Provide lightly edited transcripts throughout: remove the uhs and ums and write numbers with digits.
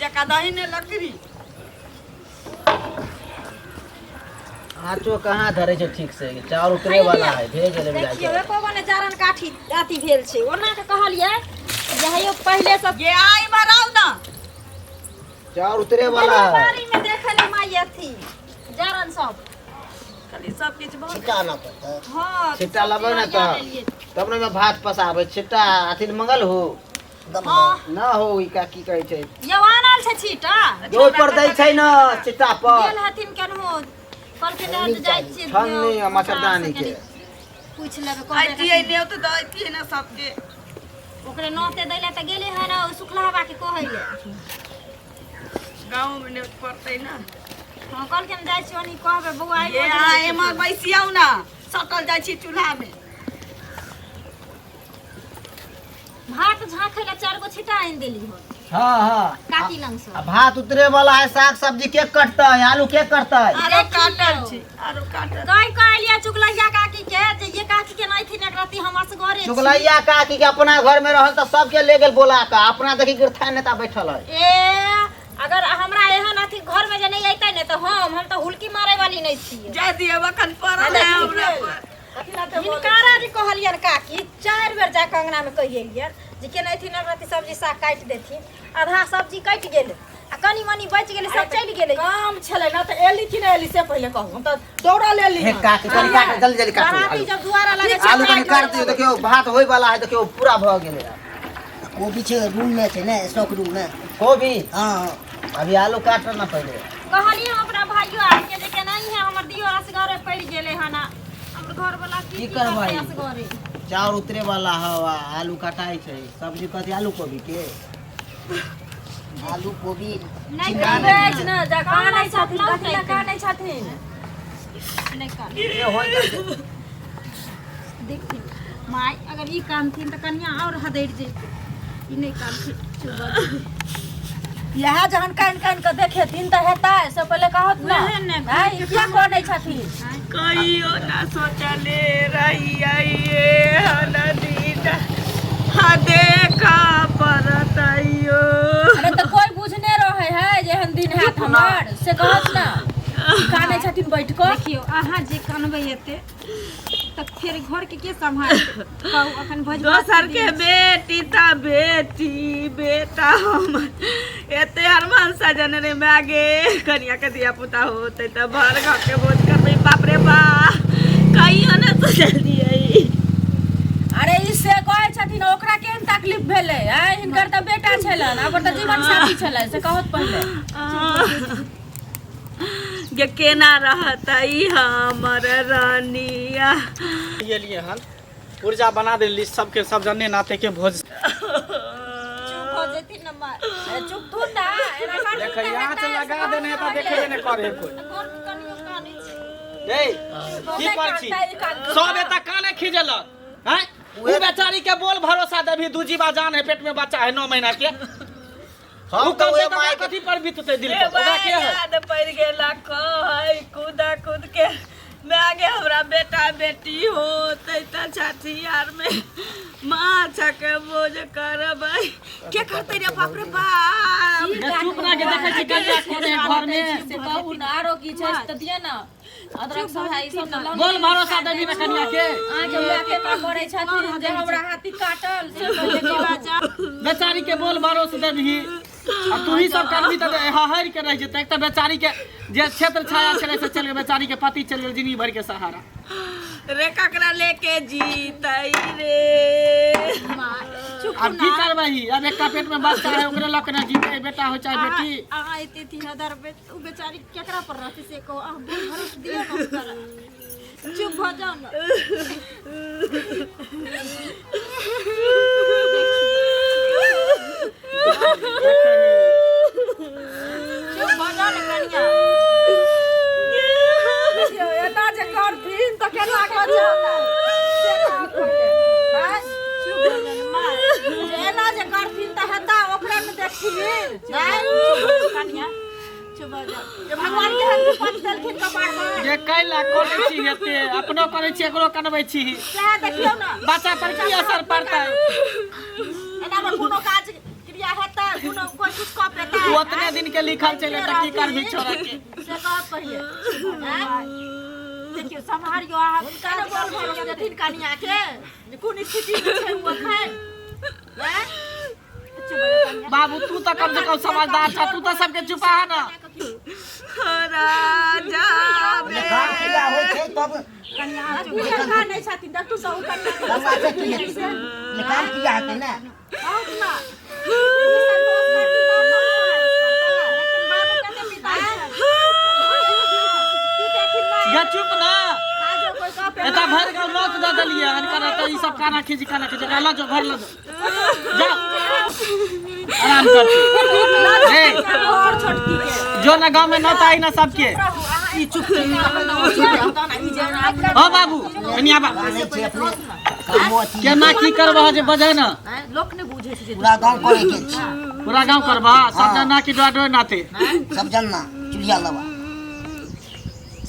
जकाँ दही ने लकड़ी। आँचो कहाँ धरै छै ठीक से, चाउर उतरे वाला है, भे गेलै बुझाइ देखियौ छै। एको गो ने जारन काठी अथी भेल छै। ओना के कहलियै जे हेयौ पहिले से ये आइ मराउ ना। चाउर उतरे वाला है। बारी में देखै ले माई अथी जारन सब खाली सब किछु भऽ छिट्टा आनऽ पड़तै। हँ। छिट्टा लेबै ने तऽ तब ने ओहिमे भात पसाबै। छिट्टा अथी मंगल हो हँ न हो, ई का की कहै छै? यौ आनल छै छिट्टा। ओहि पर दै छै ने छिट्टा पर। गेल हथिन केनहो, कहलखिन रहै तऽ जाइ छियै छन्नी आ मच्छरदानी के। पूछि लेबै कहबै। अइतियै ने तऽ दैतियै ने सबके। ओकरे नोते दै लए तऽ गेलै हन ओ सुखलाहबा के कहै लए। गाँवमे ने पड़तै ने। हँ, कहलखिन जाइ छियै ओनी कहबै बौआ। ये अहाँ एम्हर बैसियौ ने, सटल जाइ छी चूल्हामे। भात झाँखै लए चारि गो छिट्टा आनि देली हन हाँ हाँ काकी लंग से। आ भात उतरे वाला है, साग सब्जी के कटतै, आलू के कटतै? आरो काटल छै, आरो काटल। कहि कह एलियै चुगलैया काकी के जे ये काकी के नहि थिन एक रत्ती, हम असगरे छी। चुगलैया काकी के अपना घर में रहल तऽ सबके ले गेल बोला के, अपना देखी गिरथा नेता बैठल है। ए अगर हमरा एहन अथी घर में जे नहि अयतै ने तऽ हम तऽ हुलकी मारे वाली नहि छियै। जाय दियौ, अखन पड़ल है हमरा पर। हिनकारा जे कहलियनि काकी, चारि बेर जाकऽ अङ्गनामे कहि एलियनि जे केना अयथिन एक रत्ती सब्जी साग काटि देथिन। आधा सब्जी कटि गेलै आ कनि मनि बचि गेलै, सब चलि गेलै। काम छलै ने तऽ एली कि नहि एली से पहिले कहू, हम तऽ दौड़ल एली। हे काकी, कनि काट, जल्दी जल्दी काटू। बराती आलू जब दुआरा लगे छै। आलू कनि काट दियौ। देखियौ भात होय वाला है, देखियौ पूरा भऽ गेलै। कोबी छै रूम में, छै ने स्टॉक रूम में कोबी? हाँ हाँ। अभी आलू काट ना पहिले। कहलियै हम अपना भाइयो आरके जे केना है हमर दियो असगरे पड़ि गेलै हन आ हमर घरवला की की की करबै? करतै असगरे। चाउर उतरे वाला है आ आलू कटाइ छै, सब्जी कथी? आलू कोबी के। आलू कोबी। नहि। बेच ने जा, कानै छथिन, कथी लए कानै छथिन? नहि कान। ए होय गेल। देखथिन माय, अगर ई कानथिन तऽ कनिया आओर हदरि जेतै। ई नहि कानथिन, चुप भऽ जेबै। इएह जहन कानि कानि कऽ देखेथिन तऽ हेतै से पहिले कहत ने। वएह ने। आँय, ई किया कनै छथिन? कहियो ना सोचले रहियै हन दिन हा देखा पड़तैयो। अरे तऽ कोइ बुझने रहै है जे एहन दिन हैत हमर, से कहत ने। कानै छथिन बैठ कऽ। देखियौ, अहाँ जे कानबै एते तऽ फेर घरके के सम्हारतै, कहू? अखन भोज भात दोसर के दिन छै। बेटी तऽ बेटी बेटा हमर एते अरमान सजन रे माय गे, कनिया के धिया पुता होतै तऽ भर घर के भोज करबै। बाप रे बा, कहियो ने सोचलियै। अरे ई से कहै छथिन, ओकरा केहन तकलीफ भेलै? आँय, हिनकर तऽ बेटा छलनि आ ओकर तऽ जीवन साथी छलै, से कहत पहिले। गे केना रहतै हमर रानिया? गेलियै हन, पुर्जा बना दे लिस्ट सबके, सब जने नाते के भोज। चुप भऽ जेथिन ने माय? अरे चुप थुन ना, एना करथिन देखै तऽ आँच हेतै, लगा देने है तऽ देखेबे नहि करे कोइ। घरके कनियो कानै छै। ए की नहि कर छी? कानतै, ई कानतै। सब एतऽ काने खिजेलक हैं, उ बेचारी के बोल भरोसा देबही? दू जीवा जान है, पेट में बच्चा है 9 महीना के। हम उ तऽ कहतै ओहे तऽ माय ओकरा कथी पर बीततै दिल पर, ओकरा के है? याद पड़ि गेला, कहै कूदा कूद के माय गे, हमरा बेटा बेटी होतै तऽ छठियार में माछक भोज करबै। के करतै रे? बाप रे बाप। गे चुप ना के, देखै छी कनिया कोने है घर में। से कहू ने, आरो की छै से तऽ दिअ ने। अदरक सब है, ई सब तऽ लऽ। बोल भरोसा देबही ने कनिया के? अहाँके माय केना करै छथिन जे हमरा हाथी काटल, से पहिले कहू। बेचारी के बोल भरोसा देबही आ तू ही सब करबी तऽ हहरि के रहि जेतै। एक तऽ बेचारी के जे क्षेत्र छाया छलै से चलि गेल, बेचारी के पति चलि गेल, जिंदगी भर के सहारा। रे ककरा लेके जीतै रे? चुप आब की ना। करबही? आब एकटा पेट में बच्चा है, ओकरे लऽ के ने जीतै, बेटा हो चाहे बेटी। अहाँ एते अथी हदरबै तऽ ओ बेचारी केकरा पर रहतै, से कहू। अहाँ बोल भरोस दियौ ने ओकरा। चुप भऽ जाउ ने। चुप भऽ जाउ ने कनिया। देखियौ, एना जे करथिन तऽ केना कऽ चलतै, से कहू पहिले। आँय? चुप भऽ जाउ ने माय। जे एना जे करथिन तऽ हेता, ओकरा ने देखथिन? आँय? चुप भऽ जाउ कनिया, चुप भऽ जाउ। जे भगवान केहन विपत्ति देलखिन कपार पर। जे कैला करै छी एते? अपनो करै छी, एकरो कनबै छी। सएह देखियौ ने। बच्चा पर की असर पड़तै? एना मे कोनो काज क्रिया हेतै? कोनो कोई कुछ कह पेता ओ उतने दिन के लिखल छलै त की करबी छोरा के से कह पहिले देखियौ सम्हारियो अहाँ हुनका ने बोल भरोस देथिन कनिया के जे कोन स्थिति में छै ओ एखन आँय? बाबू तू त कम से कम समझदार छ तू त सबके चुपा है ना राजा काम क्रिया होइ छै तब हुनका नहि छथिन देख तू सब हुनका गंगा से की हेतै ने काम क्रिया हेतै ने बहुत ना लेकिन बाबू कते पिता गे चुप ना कोई कह पे एता भरि गाँव नोत दऽ देलियै हन कर तऽ ई सब काना खींच काना खींच ल जो घर ल जो जा आराम कर ए और छोटकी के जो ना गाँव में नोत आई ना सबके ई चुप ओ बाबू कनि आबा नहि छै अपने कामो अथी केना की करबह जे बजै ना लोक नहि बुझै छै जे पूरा गाँव करे के छै पूरा गाँव करबह सब जना की डोआ डोए नाते सब जना चूल्हा लबा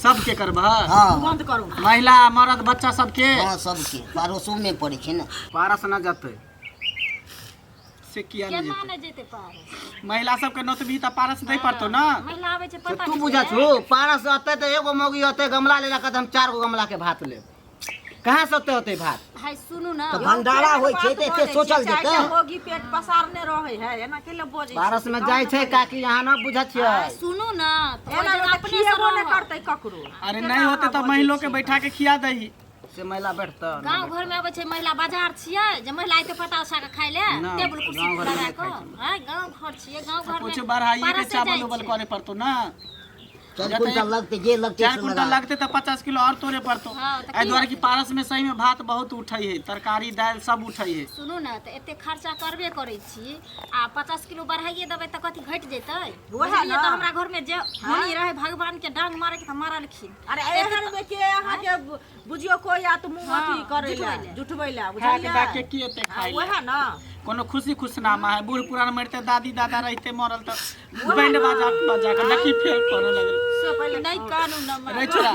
सबके करबह हाँ बंद करू महिला मर्द बच्चा सबके हाँ सबके पड़ोसो में पड़े छै ने पारस न जतै से किया नहीं केना जेतै नहि जेतै पारस महिला सबके नोतबी तऽ पारस दै पड़तौ ना महिला आबै छै से पता तू नहि बुझा छै। छौ पारस अतै तऽ एगो मौगी अतै गमला ले कऽ हम चार गो गमला के भात लेब कहाँ से ओते होतै भात हाय सुनू ना तऽ भंडारा होइ छै तऽ एते सोचल जेतै मौगी पेट पसारने रहै है एना केले बजै छै? पारस में जाइ छै काकी अहाँ न बुझै छियै सुनू ना तऽ ओहि एना जगह तऽ अपने से खिएबो नहि रहब। करतै ककरो अरे नहीं होते तऽ महिलो के बैठा के खिया दही से महिला बैठतै गाँव घर में अबै छै महिला बाजार छियै जे महिला अयतै पता उसा के खाय ले ना, टेबुल कुर्सी गाँव घर में लगा नहि कऽ खाइ छै। आँय गाँव घर छियै गाँव घर कुछ में बढ़ाइए के पारसे चावल जाइ उबल छै। करे पड़तो ना 4 कुंटल लगतै जे लगतै चार से कुंटल लगा लगते तऽ 50 किलो और तोरे पड़तो। हाँ, तऽ एहि की दुआरे कि पारस में सही में भात बहुत उठै है, तरकारी दालि सब उठै है। सुनू ने, तऽ एते खर्चा करबे करै छी आ 50 किलो बढ़ाइए देबै तऽ कथी घटि जेतै? वएह बुझलियै? ने। तऽ हमरा घरमे जे होनी रहै, भगवान के डांग मारे के तऽ मारलखिन। अरे एहन में के अहाँके बुझियो कोई आ तऽ मुँह अथी करै जुटबै लए लए। जुटबै लए खाए के बुझलियै बाके की एते खाइ ले? वएह ने। कोनो खुशी खुशनामा है, बूढ़ पुरान मरते, दादी दादा रहते मरल तऽ बैंड बाजा बजा के देखी फेर करे लगल। से पहिले नहीं कानू न रे छोरा,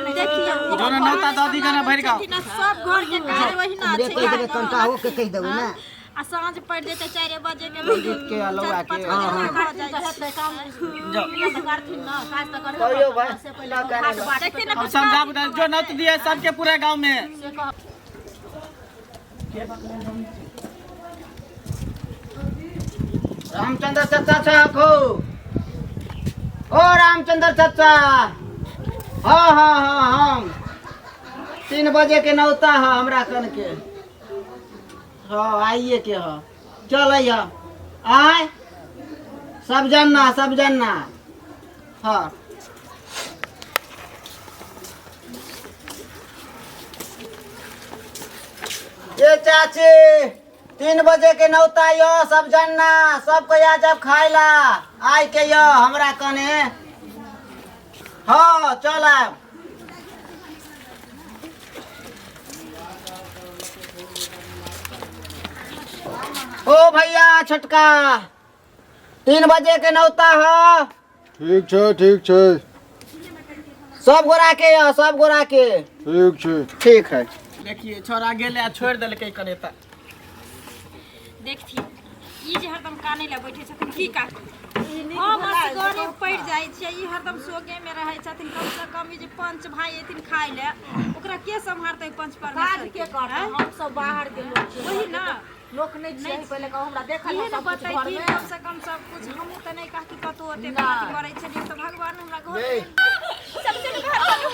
देखियौ। जो ना नौता दादी के ना भरि गाँव। सब घर के काज वही ना हमरे छै। कहि देबै, कनिटा हो के कहि देबै ने। आ साँझ पड़ि जेतै 4 बजे के। पंडित के अलौआ के। 5 बजे भऽ जाइ तऽ छै। हेतै काम जाओ। तऽ करथिन न काज तऽ करबे कहियौ करतै, भाइ, से पहिले ना हाट करे। बाट देखिए ने। हम समझा बुझा जो नौत दिए सबके पूरे गाँव में। से कह। रामचंद्र चाचा छको, ओ रामचंद्र चाचा। हाँ हाँ हाँ, हम 3 बजे के नौता है हमरा कन के। हाँ, आइए के। हाँ, चल आय सब जानना, सब जानना। हाँ। ये चाची, 3 बजे के नौता यो, सब जानना, सबको आ जाब खाए ला आय के यो हमरा कने। हाँ, चल आब। ओ भैया छोटका, 3 बजे के नौता है। ठीक छै, ठीक छै। सब गोरा के यो, सब गोरा के। ठीक छै। ठीक है। देखिए, छोरा गेले आ छोड़ि देलकै कनेता। देखथिन, ई जे हरदम कानै लए बैठे छथिन की काकी, हम असगरे पड़ि जाइ छियै, ई हरदम सोगे में रहै छथिन। कम से कम ई जे पंच भाई एथिन खाय लए, ओकरा के सम्हारतै पंच काज परमेश्वर? के करतै? हम सब बाहर के लोक छियै। वही ने। लोक नहि छियै, पहिले कहू हमरा देखल इहे ने सब कुछ घर बतैथिन में। कम से कम सब कुछ। हमहूँ तऽ नहि काकी कतहु ओते नहि। अथी करै छलियै तऽ भगवान हमरा घर चल चल घर चलू।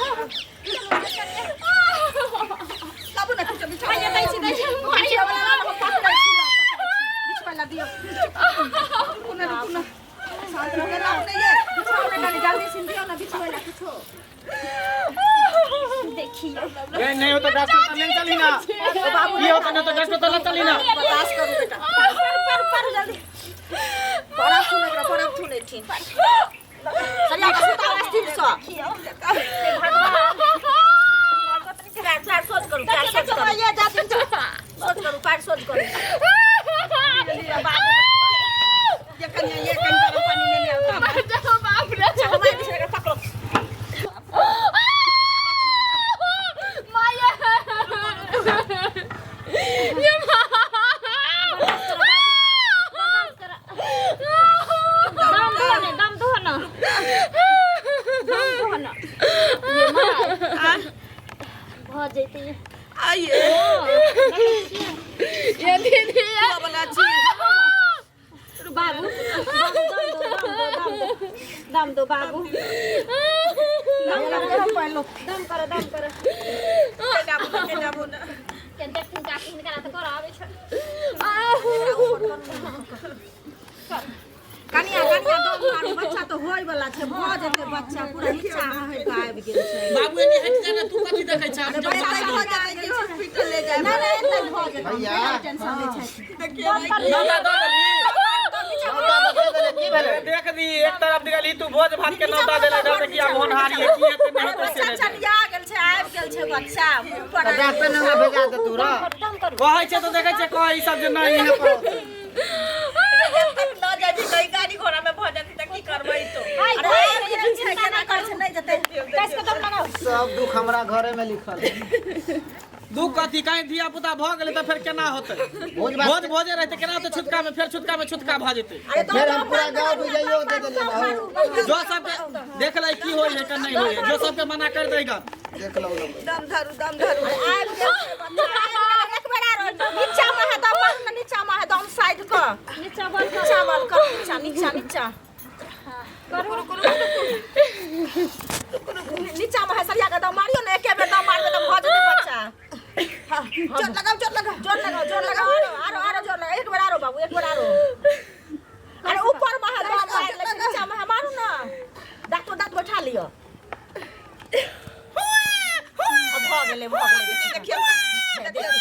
लाबू ने किछो बिछाओ। भैया, दै छी, दै छी। बिछाओ वाला लाबू, हम पकड़ै छी, बिछबै ला दियौ। रुकू ने, रुकू ने, शांत रहू। लाबू ने ये बिछाओ ने, कनी जल्दी सिन दियौ ने बिछबै ला किछो। देखियौ। ए, नहीं हो तो डॉक्टर तो नहीं चली ना, ये होता नहीं तो डॉक्टर तो नहीं चली ना। बर्दाश्त करू बेटा। पर पर पर जल्दी। बड़ा थुन एकरा, बड़ा थुन एथिन। सरिया के सुताओ स्थिर सँ। पैर पैर सोच करू, पैर सोच करू। भैया जाथिन। सोच करू, पैर सोच करू। ये कनिया, ये कनि गरम पानी लेने आओ। बाप रे। हमारे पीछे एकरा पकड़ो। माया, ये माँ। आइए ये दीदी वाला छी बाबू बाबू दम दो दम दो बाबू दम करो दम करो के जाबू ना के देखथिन काकी हिनका तऽ करऽ आबै छै कनिया कनिया दम मारू बच्चा तऽ होय वाला छै भऽ जेतै बच्चा पूरा इच्छा होय के आबि गेल छै बाबू एने हटि जा ने तू कथी देखै छ हम बच्चा भऽ जेतै कि हॉस्पिटल ले जाए नहि नहि एतै भऽ जेतै भैया। टेंशन नहि छै नौता दऽ देली नौता तऽ दे देले, की भेलै देख दी एक तरफ दिगली तू भोज भात के नौता देला डर कि आब होनहारी है की हेतै नहि हेतै से बच्चा नहि। चलिया गेल छै आबि गेल छै बच्चा मुँह पर तऽ आबि डॉक्टर लग भेजा दे तू रह दम करू कहै छै तऽ देखै छै कहै ई सब जे नहि इहे पर तक न जाय छी कहीं गाड़ी घोड़ा में भऽ जेतै तऽ की करबै तो हाय अरे आबि गेल छै केना करै छै नहि जेतै कस के दम लगाउ सब दुख हमरा घरे में लिखल है। दुख कथी कहीं धिया पुता भऽ गेलै तऽ फेर केना होतै भोज भात भोज भोजे रहतै केना होतै छुतका में फेर छुतका में छुतका भऽ जेतै अरे दम फेर हम पूरा गाँव बुझाइयो दे देले रहू जो सबके देख लै की होइ है के नहि होइ है जो सबके मना कर देगा देख लो लोग। दम धरू दम धरू आबि गेल छै बच्चा आबि गेल एक बेर आरो नीचा मे है दम मारू ने नीचा मे है दम साइड क नीचा बल नीचा बल कर नीचा नीचा नीचा रुकू रुकू रुकू नीचा मे है सरिया के दम मारियो ने एके बेर दम मारबै तऽ भऽ जेतै बच्चा चोट लगाओ चोट लगाओ जोर लगाओ जोर लगाओ आरो आरो आरो जोर लगाओ एक बेर आरो बाबू एक बेर आरो अरे ऊपर मे है दम मारि लै छै नीचा मे है मारू ने डॉक्टर दाँत बैठा लिअ अब भऽ गेलै भऽ गेलै देखियौ देखियौ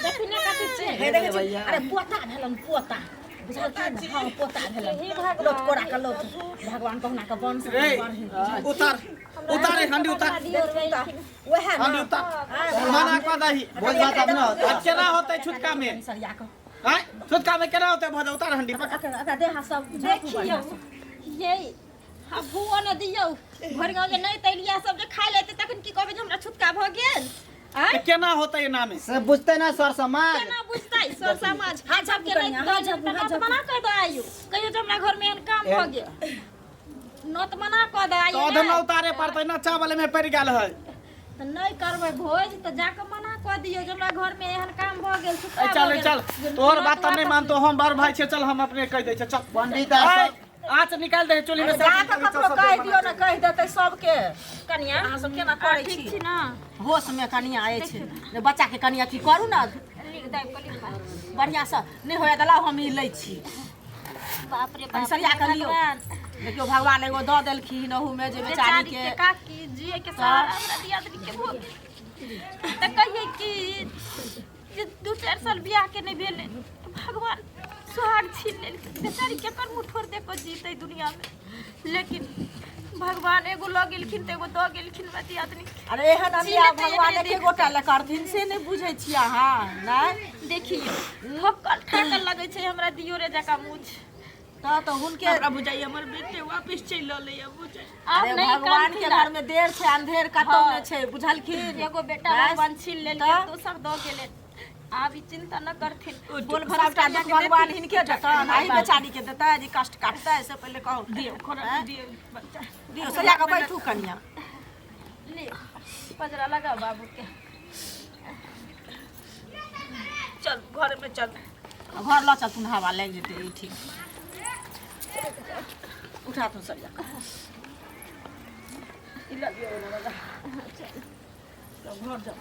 देखी ने कथी छै हे देखै छी अरे पोता भेलन पोता बुझलखिन हँ पोता भेलन लोथ कोरा के लोथ भगवान कहुना के वंश रे उतार उतार रे हंडी उतार वएह हंडी ने उतार मना कऽ दही भोज भात अब न होतै। अब केना होतै छुतका में सरिया के आँय छुतका में केना होतै भोज उतार हंडी पकड़ एकरा देह हाथ सब देखियौ ये आ भुओ न दियौ भरि गाँव जे नहि तैलिया सब जे खाइ लेतै तखन की कहबै जे हमरा छुतका भऽ गेल आँय तऽ केना होतै एना में से बुझते ना सर समाज केना बुझतै सर समाज हाथ झापू के नहि कनिया, हाथ झापू, हाथ नौत झापू। मना कऽ दऽ आइयो कहियो जे हमरा घर में एहन काम भऽ गेल नौत मना कऽ दऽ तऽ आइयो अधना ने उतारे पड़तै ना चावल में पड़ि गेल है तऽ नहि करबै भोज तऽ जाकऽ मना कऽ दियौ जे हमरा घर में एहन काम भऽ गेल छुतका ए भऽ चल ए गेल चल तोहर बात तऽ नहि मानतो हम बड़ भाई छै चल हम अपने कहि दै छै चल पंडित आर आय, सब आँच निकालि दे चूल्ही में से जा कऽ ककरो कहि दियौ ने कहि देतै सबके कनिया अहाँ सब केना करै ठीक छी छी ने होश में कनिया अछि जे बच्चा के कनिया अथी करू ने लिख दाबि कऽ लिख बढ़िआँ से नहि होया तऽ लाउ हम ई लै छी बाप रे कनि बाप सरिया कऽ लियौ भगवान। देखियौ भगवान एगो दऽ देलखिन ओहूमे जे बेचारी बेचारी के के काकी जिए के सहारा हमरा दियादनी के भऽ गेल तऽ कहियै कि जे 2-4 साल बियाह के नहि भेलै भगवान सुहाग छीन लेलकै बेचारी केकर मुँह ठोर दे कऽ जीतै दुनियामे लेकिन भगवान एगो लऽ गेलखिन तऽ एगो दऽ गेलखिन हमरा दियादनी के। अरे एहन जी अन्याय लेतै भगवान एकरे एके गोटा लए करथिन से नहि बुझै छियै अहाँ नहि देखियौ थकल थाकल लगै छै हमरा दियोरे जकाँ मुँह तऽ तऽ हुनके हमरा बुझाइए हमर बेटे वापिस चलि अयलैए बुझाइ आब अरे नहि भगवान के करथिन घर में देर छै अंधेर कतौ हाँ। नहि छै बुझलखिन एगो बेटा बस। भगवान छीन लेलकै तऽ? दोसर दऽ गेलै आब ई चिंता न करथिन बोल सबटा दुख भगवान हिनके देतन अही बेचारी के देतै जे कष्ट काटतै से पहिले कहू दियौ खोरा दियौ बच्चा दियौ सरिया कऽ बैठू कनिया ले पजरा लगा बाबू के चल घर में चल घर लऽ चलथुन हवा लागि जेतै ई ठीक उठा तू सरिया कऽ। ई लऽ लियौ ओना वाला। घर जाउ।